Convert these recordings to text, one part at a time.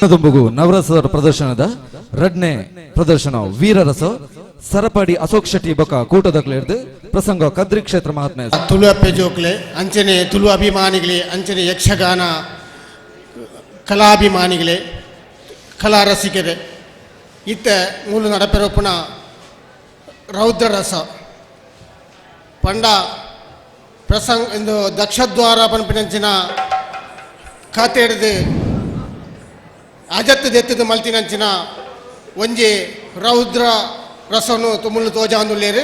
ತುಂಬುಗು ನವರಸ ಪ್ರದರ್ಶನದ ರಡ್ನೆ ಪ್ರದರ್ಶನ ವೀರರಸ ಸರಪಾಡಿ ಅಶೋಕ್ ಶೆಟ್ಟಿ ಬೊಕ ಕೂಟದಕ್ಲೆರ್ದು ಪ್ರಸಂಗ ಕದ್ರಿ ಕ್ಷೇತ್ರ ಮಹಾತ್ಮೆ. ತುಳು ಅಪ್ಪೆ ಜೋಕ್ಲೆ, ಅಂಚನೆ ತುಳು ಅಭಿಮಾನಿಗಳೇ, ಅಂಚನೆ ಯಕ್ಷಗಾನ ಕಲಾಭಿಮಾನಿಗಳೇ, ಕಲಾ ರಸಿಕರೇ, ಇತ್ತ ಮೂಲು ನಡಪೆರೊಪ್ಪುನ ರೌದ್ರರಸ ಪಂಡ ಪ್ರಸಂಗ ಇಂದು ದಕ್ಷದ್ವಾರ ಪನ್ಪಿನಂಚಿನ ಖಾತೆ ಹಿಡಿದು ಅಜತ್ತು ದೆತ್ತದ ಮಲ್ತಿನಂಚಿನ ಒಂಜಿ ರೌದ್ರ ರಸನು ತುಮುಲು ತೋಜಾಂದುಲ್ಲೇರು.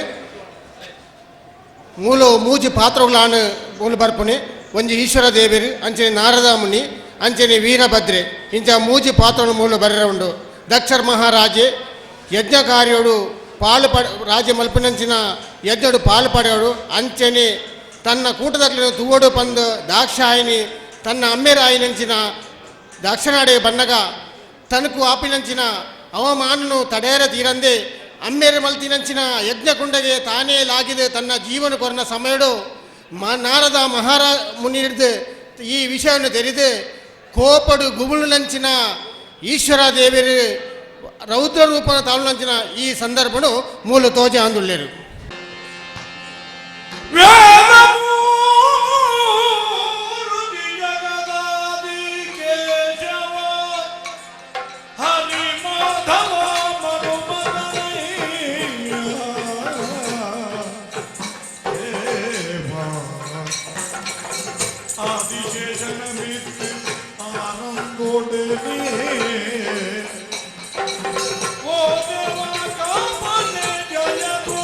ಮೂಲು ಮೂಜಿ ಪಾತ್ರಗಳಾನು ಮೂಲು ಬರ್ಪುನಿ. ಒಂಜಿ ಈಶ್ವರ ದೇವರು, ಅಂಚನೆ ನಾರದ ಮುನಿ, ಅಂಚನೆ ವೀರಭದ್ರೆ. ಇಂಚ ಮೂಜಿ ಪಾತ್ರಗಳು ಮೂಲು ಬರ್ರೆ ಉಂಡು. ದಕ್ಷರ್ ಮಹಾರಾಜೆ ಯಜ್ಞ ಕಾರ್ಯೋಡು ಪಾಲು ಪಡ ರಾಜ್ಯ ಮಲ್ಪಿನಂಚಿನ ಯಜ್ಞಡು ಪಾಲು ಪಡೆಯೋಡು. ಅಂಚನೆ ತನ್ನ ಕೂಟದಲ್ಲಿ ತುವಡು ಪಂದು ದಾಕ್ಷಾಯಿನಿ ತನ್ನ ಅಮ್ಮೆರಾಯಿನಂಚಿನ ದಕ್ಷಿಣಾಡೆ ಬನ್ನಗ ತನಕು ಆಪಿನಂಚಿನ ಅವಮಾನನು ತಡೇರ ತೀರಂದೆ ಅಮ್ಮೇರು ಮಲ್ತಿನಂಚಿನ ಯಜ್ಞಕುಂಡಗೆ ತಾನೇ ಲಾಗಿದೆ ತನ್ನ ಜೀವನ ಕೊರನ ಸಮಯಡು ನಾರದ ಮಹಾರಾ ಮುನಿ ಹಿಡಿದು ಈ ವಿಷಯವನ್ನು ತೆರೆದು ಕೋಪಡು ಗುಬುಳುನಂಚಿನ ಈಶ್ವರ ದೇವರು ರೌದ್ರ ರೂಪನ ತಾಳುನಂಚಿನ ಈ ಸಂದರ್ಭನು ಮೂಲ ತೋಜ ಅಂದುಳ್ಳೇರು. ವೇದಮೂರುತಿ ಜಗದಾದಿ ಕೇಶವ ಹರಿ ಮಾಧವ ಮನುಮದನಯ್ಯ ದೇವ ಆದಿಶೇಷನ ಮಿತ್ರ ಆನಂದೋಡನೆ ಓ ದೇವ ಕಾಮನೆ ಜಯದೋ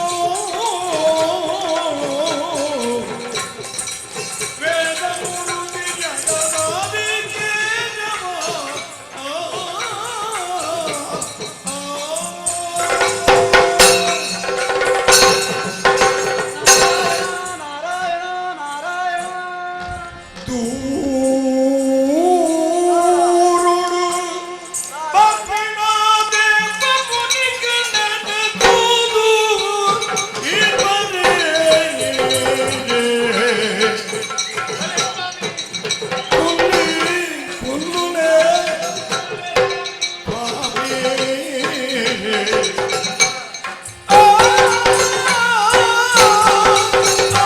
ವೇದಮೂರುತಿ ಜಗದಾದಿ ಕೇಶವ ಆ, ಆ, ನಾರಾಯಣ ನಾರಾಯಣ. ದೂರುಡು ಬಪ್ಪಿನಾದೆ ಪುನಿಕನನ ತೂದು ಇಬ್ಬರೇ ಕುಲ್ಲಿ ಕುಲ್ಲುನೆ ಸ್ವಾಮಿ ಆ, ಆ,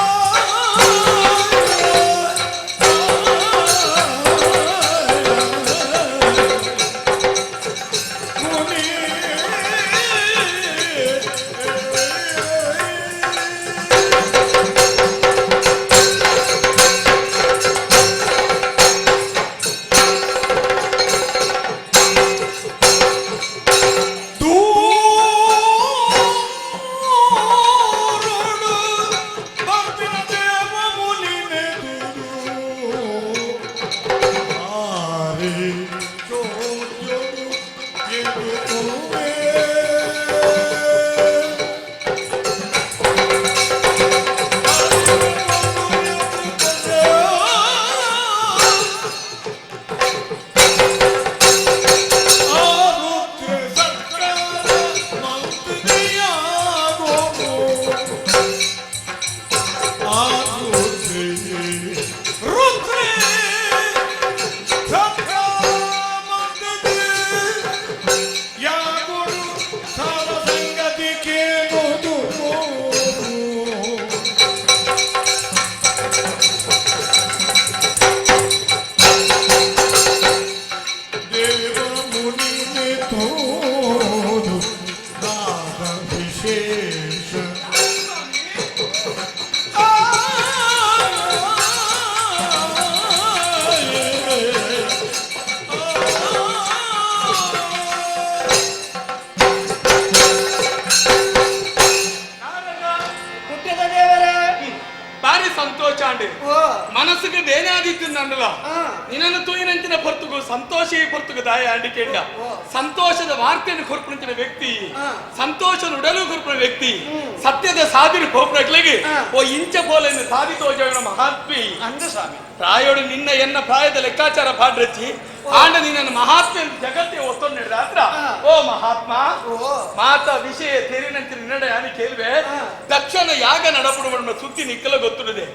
ದೂರುಡು ಬರ್ಪಿನ ದೇವ ಮುನಿನೆದುರು ಆರಿ ಚೋದ್ಯೊಡು ಎದುರುವೆ. ಆರುದ್ರ ಸತ್ಕಾರ ಮಂತ್ರಿಯಾಗೋ ಆರುದ್ರೆ ರುದ್ರೆ ಸತ್ಕಾರ ಯಾಗುಡು ಸಾರ ಸಂಗತಿ ಕೇಳುವುದು. ದೇವ ಮುನಿನೆ ತೋದು ದಾದ ವಿಶೇಷ ಆ, ಹುಟ್ಟಿದ ದೇವರೇ. ಬಾರಿ ಸಂತೋಷ ಅಂಡ್ ಓ. ಮನಸ್ಸಿಗೆ ಬೇನೆ ಆದಿತ್ತಿಂದಂಡಲ. ಆ. ನಿನ್ನನ್ನು ತೂಯಿನಂಚಿನ ಪೊರ್ತುಗು ಸಂತೋಷ ಈ ಪೊರ್ತುಗು ದಾಯ ಅಂಡಿಕೆಂಡ. ಓ. ಸಂತೋಷದ ವಾರ್ತೆಯನ್ನು ಕೊರ್ಪುನಂಚಿನ ವ್ಯಕ್ತಿ, ಆ. ಸಂತೋಷ ಉಡಲು ಕೊರ್ಪುನ ವ್ಯಕ್ತಿ, ಸತ್ಯದ ಸಾದಿರು ಪೋಪ್ರಕ್ಲೆಗೆ ಆ. ಓ ಇಂಚ ಪೋಲೆಂದು ಸಾದಿ ತೋಜವನ ಮಹಾತ್ಮಿ. ಅಂದು ಸ್ವಾಮಿ. ಪ್ರಾಯೋಡು ನಿನ್ನ ಎನ್ನ ಪ್ರಾಯದ ಲೆಕ್ಕಾಚಾರ ಪಾಡ್ರಚ್ಚಿ ಆಂಡ ನಿನ್ನ ಮಹಾತ್ಮ ಜಗತ್ತೇ ಒತ್ತೊಂಡು ಹತ್ರ ಓ ಮಹಾತ್ಮ ಮಾತ ವಿಷಯ ತೆರಿನಂತೆ ನಿನ್ನಡ ಯಾನು ಕೇಳುವೆ ದಕ್ಷನ ಯಾಗ ನಡಪುಡುವ ಸುದ್ದಿ ನಿಕ್ಕಲ ಗೊತ್ತಿದೆ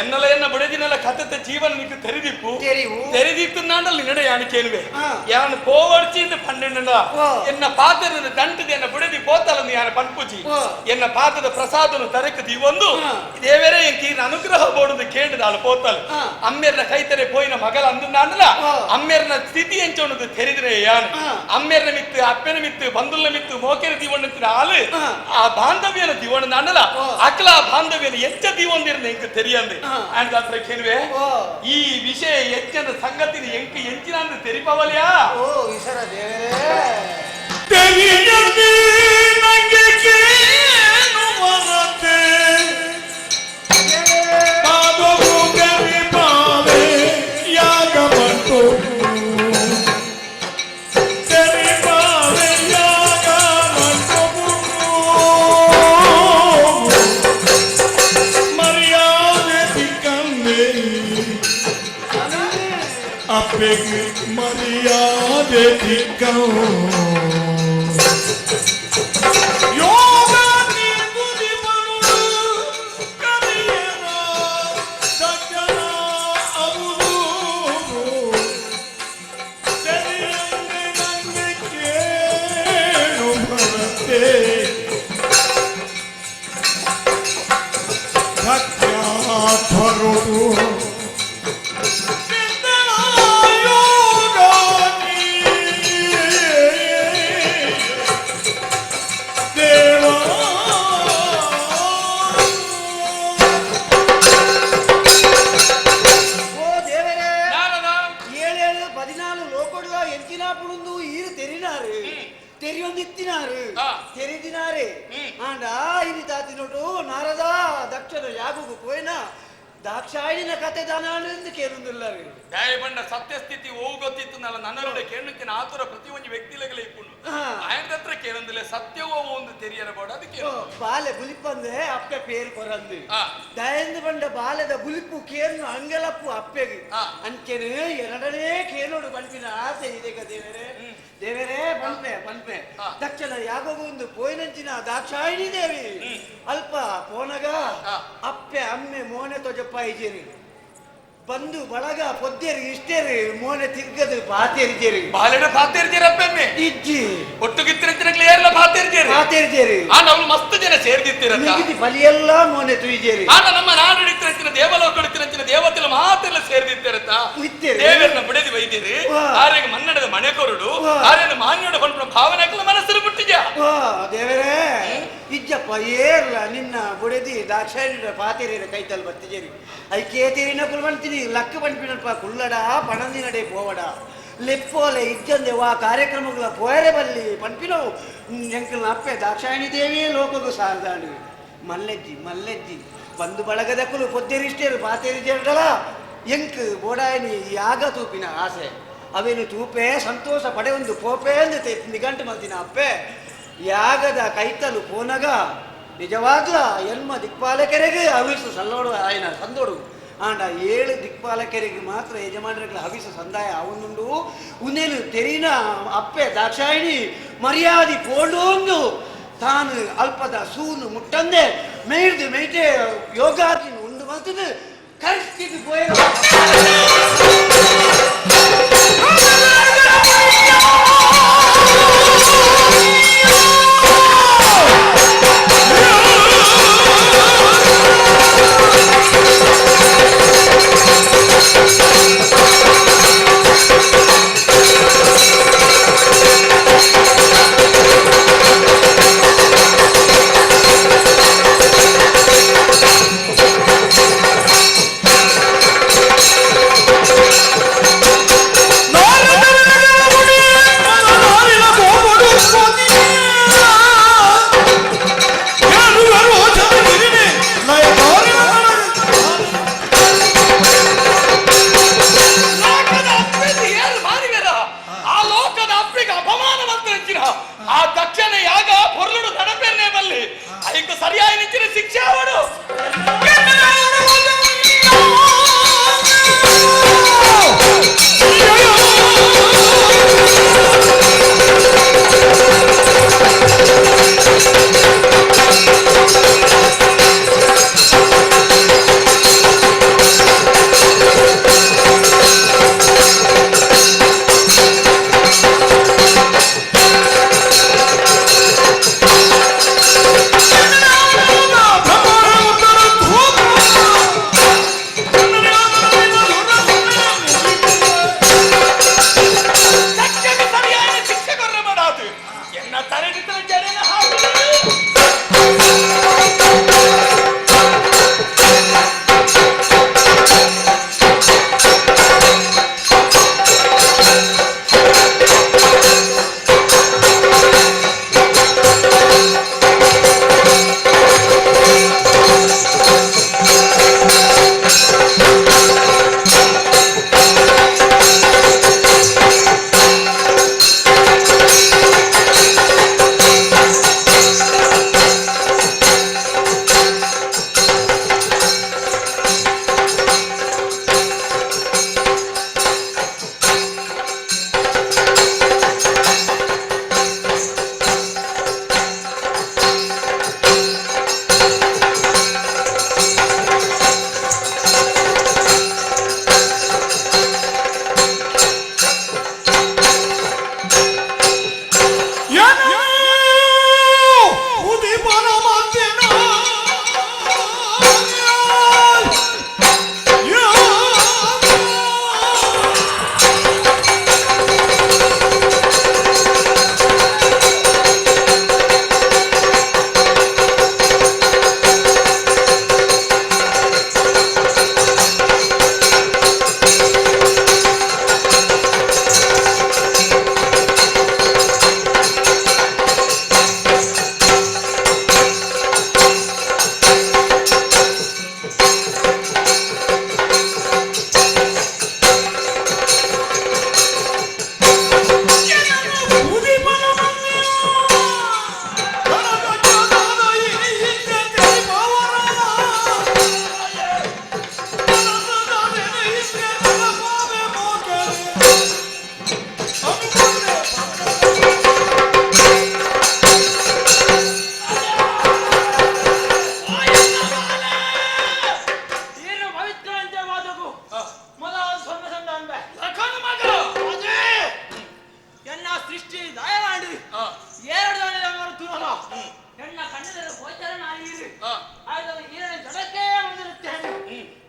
ಎನ್ನಲ ಎನ್ನ ಬುಡದಿನೆಲ್ಲ ಕಥೆತ ಜೀವನ ನಿಕ್ಕ ತೆರಿದಿಪ್ಪು ತೆರಿದಿತ್ತು ನಾಂಡಲ್ ನಿನ್ನಡ ಯಾನು ಕೇಳುವೆ ಯಾನು ಪೋವರ್ಚಿಂದ ಪನ್ನೆಂಡ ಎನ್ನ ಪಾತ್ರದ ದಂಟದ ಎನ್ನ ಬುಡದಿ ಪೋತಲನ್ನು ಯಾನ ಪನ್ಪುಜಿ ಎನ್ನ ಪಾತ್ರದ ಪ್ರಸಾದನು ತರಕ ದೀವೊಂದು ದೇವರೇ ಎಂಕೀನ ಅನುಗ್ರಹ ಬೋಡುದು ಕೇಂದ್ರದಾಳು ಪೋತಲ್ ಅಮ್ಮೆರ್ನ ಕೈತರೆ ಪೋಯಿನ ಮಗಲ ಅಂದು ನಾಂಡಲ ಅಮ್ಮೆರ್ನ ಸ್ಥಿತಿ ಎಂಚೋಣದು ತೆರಿದ್ರೆ ಯಾನು ಅಮ್ಮೆರ್ನ ಮಿತ್ತು ಅಪ್ಪನ ಮಿತ್ತು ಬಂಧುಲ್ನ ಮಿತ್ತು ಮೋಕೆರ ದೀವಣ್ಣ ಆಳು ಆ ಬಾಂಧವ್ಯನ ದಿವಣ್ಣ ನಾಂಡಲ ಅಕ್ಲ ಆ ಬಾಂಧವ್ಯನ ಎಚ್ಚ ದೀವೊಂದಿರನ ಎಂಕ್ ತೆರಿಯಂದೆ ಅಂಡ್ ಅತ್ರ ಕೇಳುವೆ ಈ ವಿಷಯ ಎಚ್ಚದ ಸಂಗತಿನ ಎಂಕ್ ಎಂಚಿನ ಅಂದು ತೆರಿಪವಲ್ಯಾ ಓ ಈಶ್ವರ ದೇವರೇ ತೆರಿಯದೆ ನಂಗೆ ಕೇನು ಮರತೆ ಪಾದವು ತೆರಿಪಾವೆ ಯಾಗ ಬಂತು ತೆರಿಪಾವೆ ಯಾಗ ಬಂತು ಮರ್ಯಾದೆ ಸಿಕ್ಕಂದೆ ಅಪ್ಪೆಗೆ ಮರ್ಯಾದೆ ಸಿಕ್ಕೋ ಯೋಗ ನಿರ್ಗುದಿಪನು ಕರಿಯನ ಸಜ್ಜನ ಅವರು ತೆರೆಯಂದೆ ನಂಗೆ ಕೇಳು ಬರತೆ ಸತ್ಯಾಥರುಡು ಓ ದೇವರೇ ಏಳೇಳು 14 ಲೋಕಡುವ ಎಂಚಿನಾಪುಡುಂದು ಈರು ತೆರಿನಾರು ತೆರಿಯೊಂದಿತ್ತಿನಾರು ತೆರಿದಿನಾರೆ ಆಂಡ ಇನಿ ತಾತಿನೋಟು ನಾರದ ದಕ್ಷನ ಯಾಗುಗು ಪೋಯ್ನ ದಾಕ್ಷಾಯಿನ ಕತೆ ದಾನಾಂದು ಕೇಳುಂದಿಲ್ಲರು ನ್ಯಾಯಬಂಡ ಸತ್ಯಸ್ಥಿತಿ ಓ ಗೊತ್ತಿತ್ತು ನಲ್ಲ ನನ್ನರುಡೆ ಕೇಳಕ್ಕೆ ಆತುರ ಪ್ರತಿಯೊಂದು ವ್ಯಕ್ತಿಲಗಲೇ ಇಪ್ಪುಂಡು ಆಯನ ಹತ್ರ ಕೇಳಂದಿಲ್ಲ ಸತ್ಯವೋ ಒಂದು ತೆರಿಯರಬೋಡ ಅದಕ್ಕೆ ಬಾಲೆ ಬುಲಿಪಂದೆ ಅಪ್ಪೆ ಪೇರು ಕೊರಂದು ದಯಂದು ಬಂಡ ಬಾಲೆದ ಬುಲಿಪು ಕೇನು ಅಂಗಲಪ್ಪು ಅಪ್ಪೆಗೆ ಅಂಚೆನು ಎರಡನೇ ಕೇನೋಡು ಪನ್ಪಿನ ಆಸೆ ಇದೀಗ ದೇವರೇ ದೇವರೇ ಪನ್ಪೆ ಪನ್ಪೆ ದಕ್ಷಿಣ ಯಾವಾಗ ಒಂದು ಪೋಯಿನಂಚಿನ ದಾಕ್ಷಾಯಿಣಿ ದೇವಿ ಅಲ್ಪ ಪೋನಗ ಅಪ್ಪೆ ಅಮ್ಮೆ ಮೋನೆ ತೊಜಪ್ಪ ಇಜೇರಿ ಬಂದು ಬಳಗ ಪೊದ್ದೇರಿ ಇಷ್ಟೇರಿ ಮೋನೆ ತಿರ್ಗದು ಪಾತೇರಿಜೇರಿ ಬಾಲೆಡ ಪಾತೇರಿಜೇರಪ್ಪೆಮ್ಮೆ ಇಜ್ಜಿ ಒಟ್ಟುಗಿತ್ತಿರತ್ತಿರಗ್ಲಿ ಏರ್ಲ ಪಾತೇರಿಜೇರಿ ಪಾತೇರಿಜೇರಿ ಆ ನಾವು ಮಸ್ತ್ ಜನ ಸೇರ್ದಿತ್ತಿರತ್ತ ಮಿಗಿದಿ ಬಲಿಯೆಲ್ಲ ಮೋನೆ ತುಯಿಜೇರಿ ಆನ ನಮ್ಮ ನಾಡಿತ್ತಿರಂಚಿನ ದೇವಲೋಕಡಿತ್ತಿರಂಚಿನ ದೇವತೆಲ ಮಾತೆಲ್ಲ ಸೇರ್ದಿತ್ತಿರತ್ತ ದೇವರನ್ನ ಬಿಡದಿ ವೈದ್ಯರಿ ಆರೆಗೆ ಮನ್ನಡದ ಮನೆ ಕೊರಡು ಆರೆನ ಮಾನ್ಯೋಡ ಪನ್ಪುನ ಭಾವನೆ ಮನಸ್ಸು ಬಿಟ್ಟಿಜ ದೇವರೇ ಇಜ್ಜಪ್ಪ ಏರ್ಲ ನಿನ್ನ ಬುಡದಿ ದಾಕ್ಷಾಯಿಣಿ ಪಾತೇರಿರ ಕೈತಲ್ ಬತ್ತಿಜೇರಿ ಐಕೆ ತೇರಿನ ಕುಲ್ವಂತೀನಿ ಲಕ್ಕ ಪನ್ಪಿನಲ್ಪ ಕುಲ್ಲಡ ಪಣಂದಿನಡೆ ಪೋವಡ ಲೆಪ್ಪೋಲೆ ಇಜ್ಜಂದೆ ವಾ ಕಾರ್ಯಕ್ರಮಗಳ ಪೋಯರೆ ಬಲ್ಲಿ ಪನ್ಪಿನವು ಎಂಕಲ್ನ ಅಪ್ಪೆ ದಾಕ್ಷಾಯಿಣಿ ದೇವಿಯೇ ಲೋಕಗೂ ಸಾರದಾಡು ಮಲ್ಲೆಜ್ಜಿ ಮಲ್ಲೆಜ್ಜಿ ಬಂದು ಬಳಗದಕ್ಕಲು ಪೊದ್ದೇರಿಷ್ಟೇರು ಪಾತೇರಿ ಜೇರ್ಡಲ ಎಂಕ್ ಬೋಡಾಯನಿ ಯಾಗ ತೂಪಿನ ಆಸೆ ಅವೇನು ತೂಪೆ ಸಂತೋಷ ಪಡೆ ಒಂದು ಪೋಪೆ ಅಂದು ನಿಘಂಟು ಮಲ್ತಿನ ಅಪ್ಪೆ ಯಾಗದ ಕೈತಲು ಪೋನಗ ನಿಜವಾಗ್ಲ ಎನ್ಮ ದಿಕ್ಪಾಲಕರಿಗೆ ಹವಿಸು ಸಲ್ಲೋಡು ಆಯನ ಸಂದೋಡು ಆಂಡ 7 ದಿಕ್ಪಾಲಕರಿಗೆ ಮಾತ್ರ ಯಜಮಾನರಿಗೆ ಹವಿಸು ಸಂದಾಯ ಅವನುಂಡು ಉನೇನು ತೆರಿನ ಅಪ್ಪೆ ದಾಕ್ಷಾಯಿಣಿ ಮರ್ಯಾದಿ ಪೋಂಡು ತಾನು ಅಲ್ಪದ ಸೂನು ಮುಟ್ಟಂದೆ ಮೇಯ್ದು ಮೇಯ್ಟೆ ಯೋಗಾದಿನ ಉಂಡು ಮಲ್ತದು ಕರೆಕ್ಟ್ ಪೋಯ ಶಿಕ್ಷೆ ಅವನು.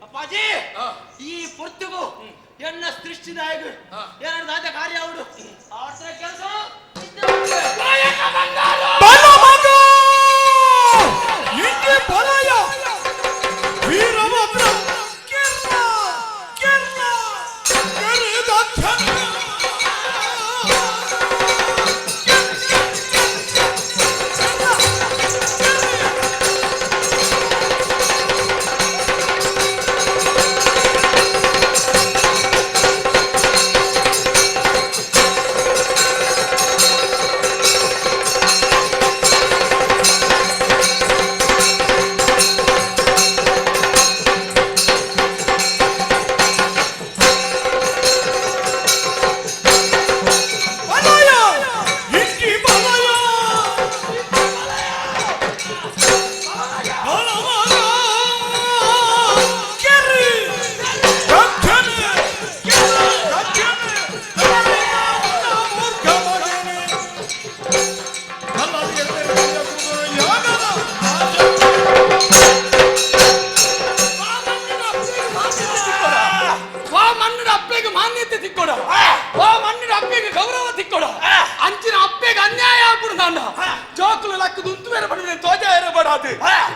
ಅಪ್ಪಾಜಿ ಈ ಪೊರ್ತುಗು ಎನ್ನ ಸೃಷ್ಟಿದಾಯಕ ಏನಾದ್ರು ದಾದ ಕಾರ್ಯ ಅವಡು ಆತರ ಕೆಲಸ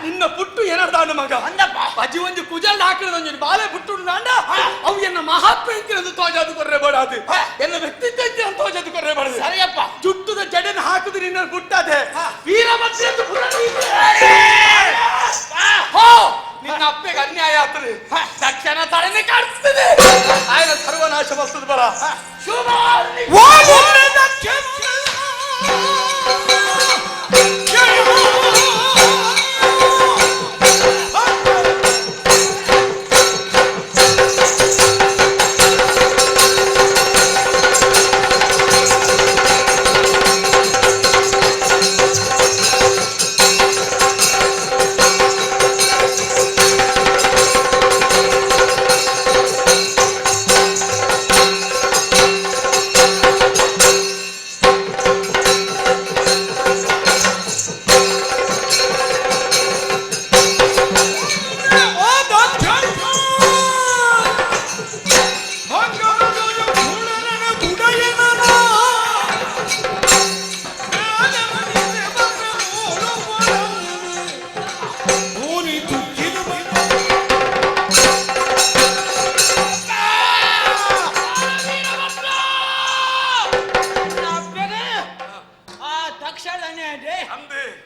ನಿನ್ನ ಪುಟ್ಟು ಏನಾಡ್ದಾನು ಮಗ ಅಜ್ಜಿ ಒಂದು ಕುಜಲ್ ಹಾಕಿದ ಬಾಲೆ ಪುಟ್ಟು ಅವು ಎನ್ನ ಮಹಾತ್ಮ ಎಂತಿನದು ತೋಜಾದು ಕೊರ್ರೆ ಬೇಡಾದು ಎನ್ನ ವ್ಯಕ್ತಿತ್ವ ಎಂತಿನ ತೋಜಾದು ಕೊರ್ರೆ ಬೇಡದು ಸರಿಯಪ್ಪ ಜುಟ್ಟುದ ಜಡೆನ ಹಾಕುದು ನಿನ್ನ ಪುಟ್ಟದೆ ವೀರಭದ್ರ ಹೋ ನಿನ್ನ ಅಪ್ಪೆಗೆ ಅನ್ಯಾಯ ಆಗ್ತದೆ ತಕ್ಷಣ ತಡೆನೆ ಕಾಡ್ತದೆ ఆయన ಸರ್ವನಾಶ ಬರ್ತದೆ ಬರ ಶುಭ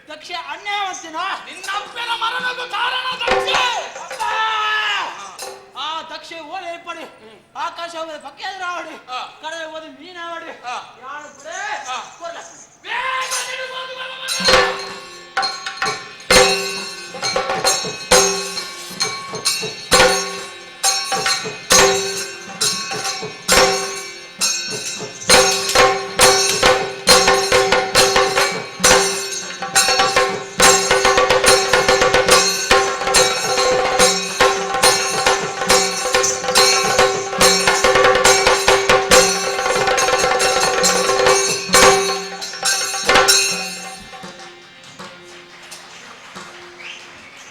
ದಕ್ಷ ಅನ್ಯಾಯ ನಿನ್ನ ಅಪ್ಪನ ಮರಣದ ಕಾರಣ ದಕ್ಷ. ಆ ದಕ್ಷ ಓಡಿ ಏರ್ಪಡಿ ಆಕಾಶ ಹೋದ ಪಕ್ಕೆ ರಾವಡಿ ಕಡಲೆ ಹೋದ ಮೀನಾವಡಿ ಯಾರು ಬಿಡೆ ಕೊರ್ಲ. ಬೇಗ ನಿಡುವುದು ಬಲ ಮಗ.